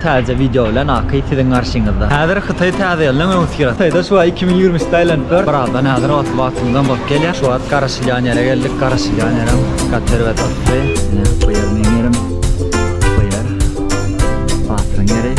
Täze wideo bilen Aky siziň garşyňyzda. Häzir Hytaý täze ýylynyň öňüsyrasy. Hytaýda şu aý 2023-de aýlanyp dur. Birazdan häzir otly wagtymyzam bolup gelýär. Şu wagt garaşylýan ýere geldik. Garaşylýan ýerem gaty erbet yssy. Ine, bu ýer meň ýerim. Bu ýer Batyryň ýeri.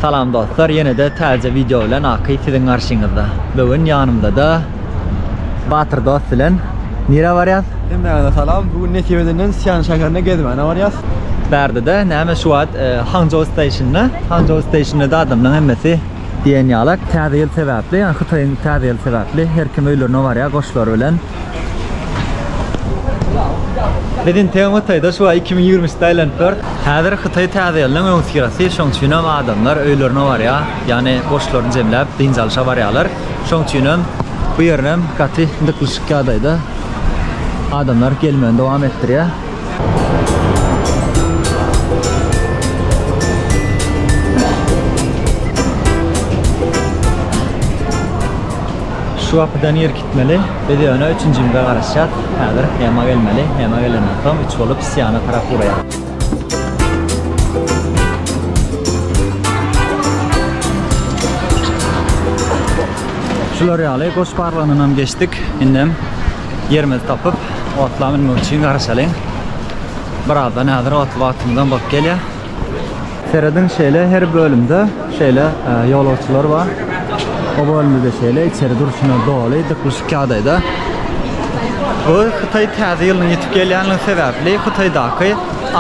Salam dostlar, ýene-de täze wideo bilen Aky siziň garşyňyzda. Bu gün ýanymda-da Batyr dost bilen nirä barýas? Hemmäňize salam. Bu gün nesip edenden Sian şäherine gezmäne barýas. Bärde-de näme şu wagt e, Hangzhou Station-da. Hangzhou Station-da adamlaryň hemmesi Diýen ýalak, Täze ýyl sebäpli, ýagny Hytaýyň Täze ýyly sebäpli her kim öýlerine barýar goşlary bilen. Biz integem Hytaýda şu aý 2023-de aýlanyp ýörüs. Häzir Hytaý Täze ýylynyň öňüsyrasy, şoň üçinem adamlar öýlerine barýar, ýagny goşlaryny jemläp dynç alşa barýarlar. Şoň üçinem bu ýerinem gaty dyklyşyk ýagdaýda adamlar gelmegini dowam etdirýär. Şu gapydan ir gitmeli. Biz ýöne üçünjimize garaşýas. Häzir Hema gelmeli. Hema gelenden soň üç bolup Siana tarap ugraýas. Şular ýaly goş barlagyndanam geçdik. Indem ýerimizi tapyp, otla münmek üçin garaşalyň. Birazdan häzir otly wagtymyzam bolup gelýär. Serediň şeýle her bölümde şeýle e, ýolagçylar bar. O bölümde şeýle içeri durşuna doly dyklyşyk ýagdaýda. Bu Hytaý täze ýylynyň ýetip gelýänligi sebäpli Hytaýdaky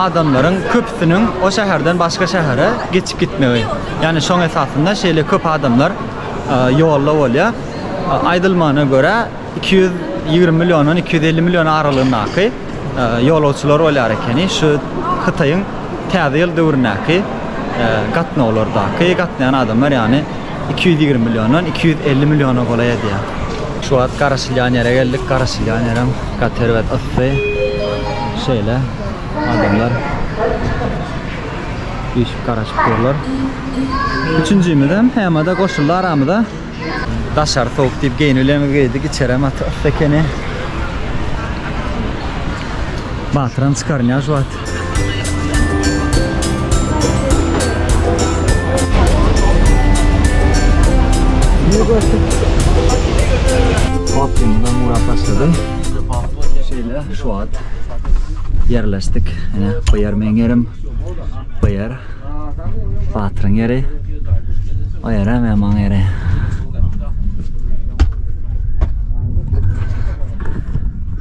adamlaryň köpüsiniň o şäherden başga şähere geçip gitmegi. Ýagny şoň esasynda şeýle köp adamlar ýolda bolýar. Aýdylmagyna görä, 220 milliondan 250 million aralygyndaky ýolagçylar bolýar ekeni. Şu Hytaýyň Täze ýyl döwründäki gatnawlardaky gatnaýan adamlar ýagny 220 milliondan 250 milliona golaý edýär. Şu wagt garaşylýan ýere geldik. Garaşylýan ýerem gaty erbet yssy. Şeýle adamlar üýşüp garaşyp durlar. Üçünjimizem Hemada goşuldy aramyza. Daşary sowuk diýip geýnibilemiz geýdik, içerem gaty yssy ekeni. Batyram çykarynýar şu wagt. Otlymyzam gurap başlady. Şeýle şu wagt ýerleşdik. Ine bu ýer meň ýerim. Bu ýer Batyryň ýeri. O ýerem ýaman ýeri.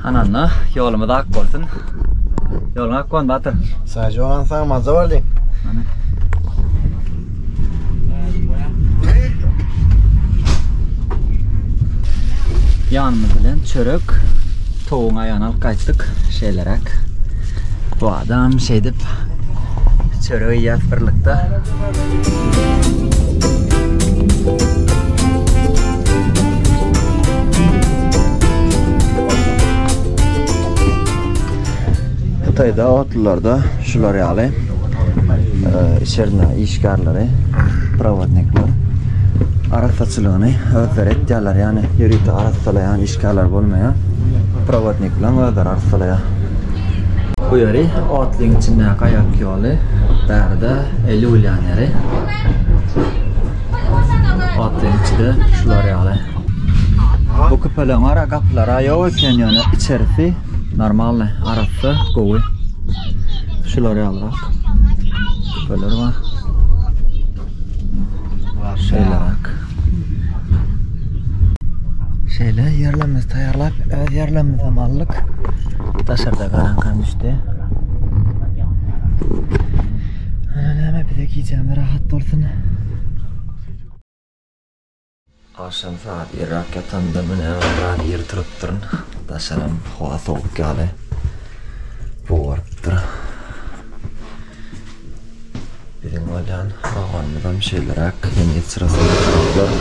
Hananda ýolumyz ak bolsun. Ýoluň ak bolsun Batyr. Saýjy bolan saň maza boldy. Ýanymyz bilen çörek, towuň aýagyny alyp gaýtdyk. Şeýleräk. Bu adam şeýdip çörek iýýäs birlikde. Hytaýda otlularda şular ýaly içerinde işgärleri, prowodnikler arassaçylygyny özleri etýärler. Ýagny ýörite arassalaýan işgärler bolmaýar. Prowodnikleň özleri arassalaýar. Bu ýeri otlyň içindäki aýak ýoly, bärde el ýuwulýan ýeri. Otlyň içi-de şular ýaly. Bu küpeleň ara gapylary ýok eken ýöne içerisi normalny, arassa, gowy. Şular ýalyrak küpeler bar. Şeýleräk. Şeýle ýerlerimizi taýýarlap, öz ýerlerimizem aldyk. Daşarda garaňkam düşdi. Ana näme bize gijämiz rahat bolsun. Agşam saat irräk ýatamda men biraz ir turupdyryn. Daşaram howa sowuk ýaly. Bugarypdyr. Biziň bolýan wagonymyzam şeýleräk, heniz çyrasyny ýakmadylar.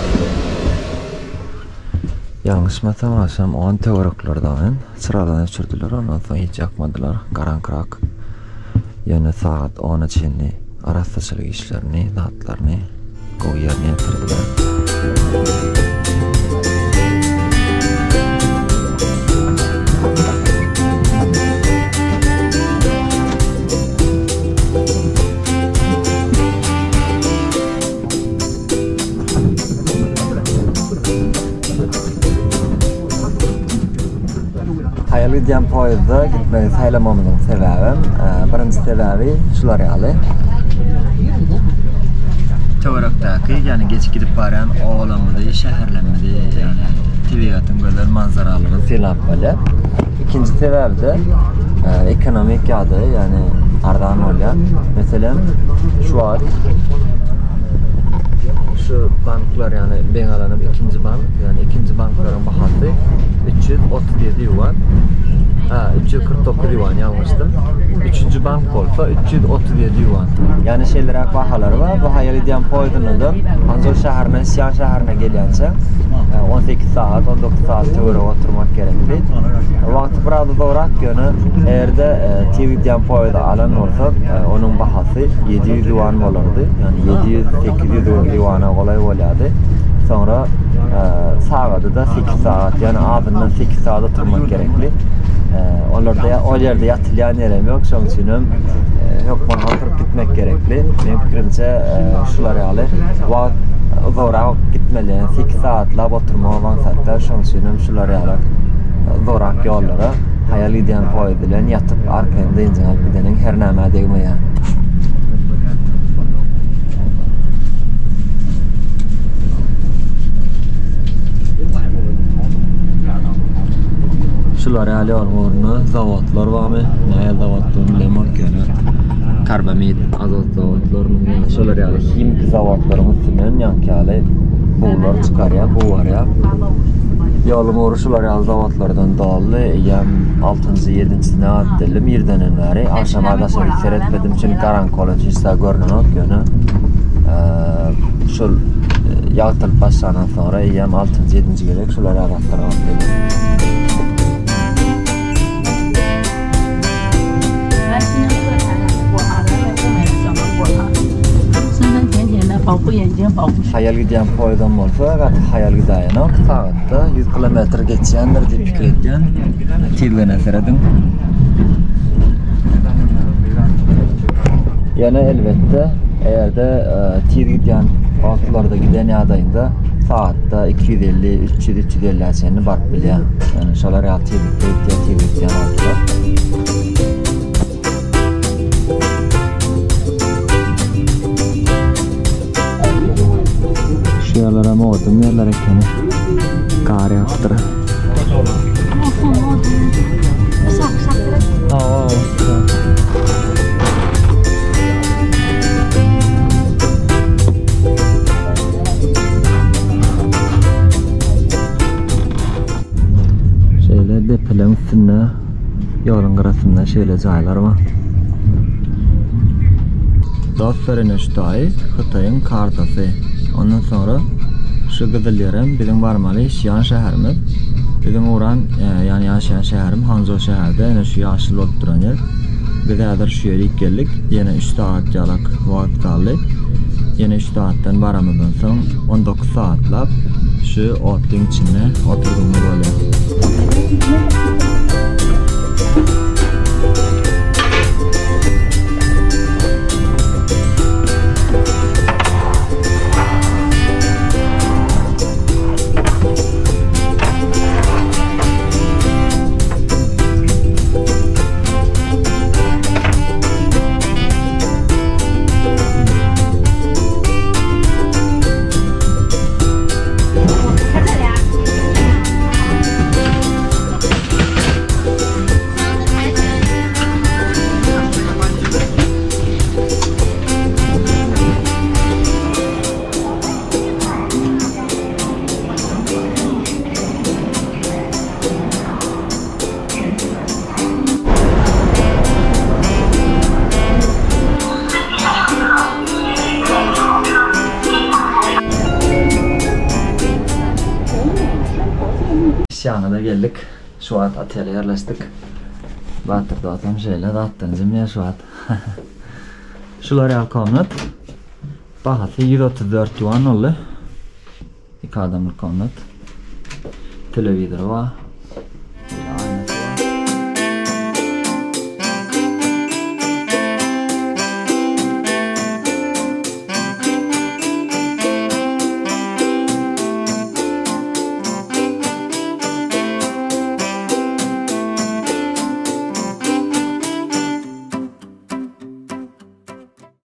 Ýalňyşmasam agşam on töwerekler dagy çyralany öçürdiler, ondan soň hiç ýakmadylar, garaňkyrak. Ýöne sagat ona çenli arassaçylyk işlerini, zatlaryny gowy ýerine ýetirdiler. Haýal gidýän poýezde gitmegi saýlamamyzyň sebäbem, birinji sebäbi şular ýaly. Töwerekdäki, ýagny geçip gidip barýan obalarymyzy, şäherlerimizi, ýagny tebigatyň gözel manzaralaryny synlap bolýar. Ikinji sebäbi-de ekonomik ýagdaýy, ýagny arzan bolýar. Meselem, şu wagt şu banklar, ýagny meň alanym ikinji bank, ýagny ikinji banklaryň bahasy 337 ýuan. Ha, 349 ýuan ýalňyşdym. Üçünji bank bolsa 337 ýuan. Ýagny şeýleräk bahalary bar. Bu haýal edýän poýezdinde Hanžou şäherinden Sian şäherine gelýänçä 18 sagat, 19 sagat töweregi oturmak gerekdi. Wagty biraz uzagrak, ýöne eger-de tiz gidýän poýezdi alan bolsak, onuň bahasy 700 ýuan bolardy. Ýagny 700-800 ýuana golaý bolýardy. Soňra sagady-da 8 sagat, ýagny azyndan 8 sagat oturmak gerekli. Olarda ol ýerde ýatylýan ýer hem ýok, şonuň üçin hem hökman oturyp gitmek gerekli. Meniň pikirimçe, şular ýaly wagt uzarak gitmeli, ýagny 8 sagatlap oturmak maksatda, şonuň üçin hem şular ýaly uzarak ýollara haýal gidýän poýezd bilen ýatyp arkaýyn dynjyňy alyp gideniň her nämä degmeýär. Şular ýaly ýoluň ugrunda zawodlar barmy? Nähili zawoddygyny bilemok ýöne karbamid, azot zawodlarynyň ýa şolar ýaly himiki zawodlaryň üstünden ýaňky ýaly buglar çykarýar, bug barýar. Ýoluň ugry şular ýaly zawodlardan doldy. Eýýäm altynjy, ýedinjisine gabat geldim irdenden bäri. Agşama daşary seretmedim çünki garaňky bolan üçin hiç zat görnenok ýöne şol ýagtylyp başlandan soňra eýýäm altynjy, ýedinji gezek şular ýaly zatlara gabat geldim. Haýal gidýän poýezdam bolsa gaty haýal gidäýenok. Sagatda 100 kilometr geçýändir diýip pikir edýän. Tizligine serediň. Ýöne elbetde, eger-de tiz gidýän wagtlarda giden ýagdaýynda sagatda 250, 300, 350-ä çenli baryp bilýär. Ýöne şolar ýaly tizlikde gidýär, tiz gidýän wagtlar. Şu ýerlerem odun ýerler ekeni. Gar ýagypdyr. Şeýle depeleň üstünde Ýoluň gyrasynda şeýle jaýlar bar. Dostlar ine şu taýy Hytaýyň kartasy. Ondan soňra şu gyzyl ýerem biziň barmaly Şian şäherimiz. Biziň ugran ýagny ýaşaýan şäherim Hanžou şäherde ine şu ýaşyl bolup duran ýer. Biz häzir şu ýerik geldik. Ýene 3 sagat ýalak wagt galdy. Ýene 3 sagatdan baramyzdan soň 19 sagatlap şu otlyň içinde oturdygymyz bolýar. Şiana-da geldik. Şu wagt otele ýerleşdik. Batyr dostum şeýle zatdan jemýär şu wagt. Şular ýaly komnat. Bahasy 134 ýuan boldy. Iki adamlyk komnat. Telewizory bar.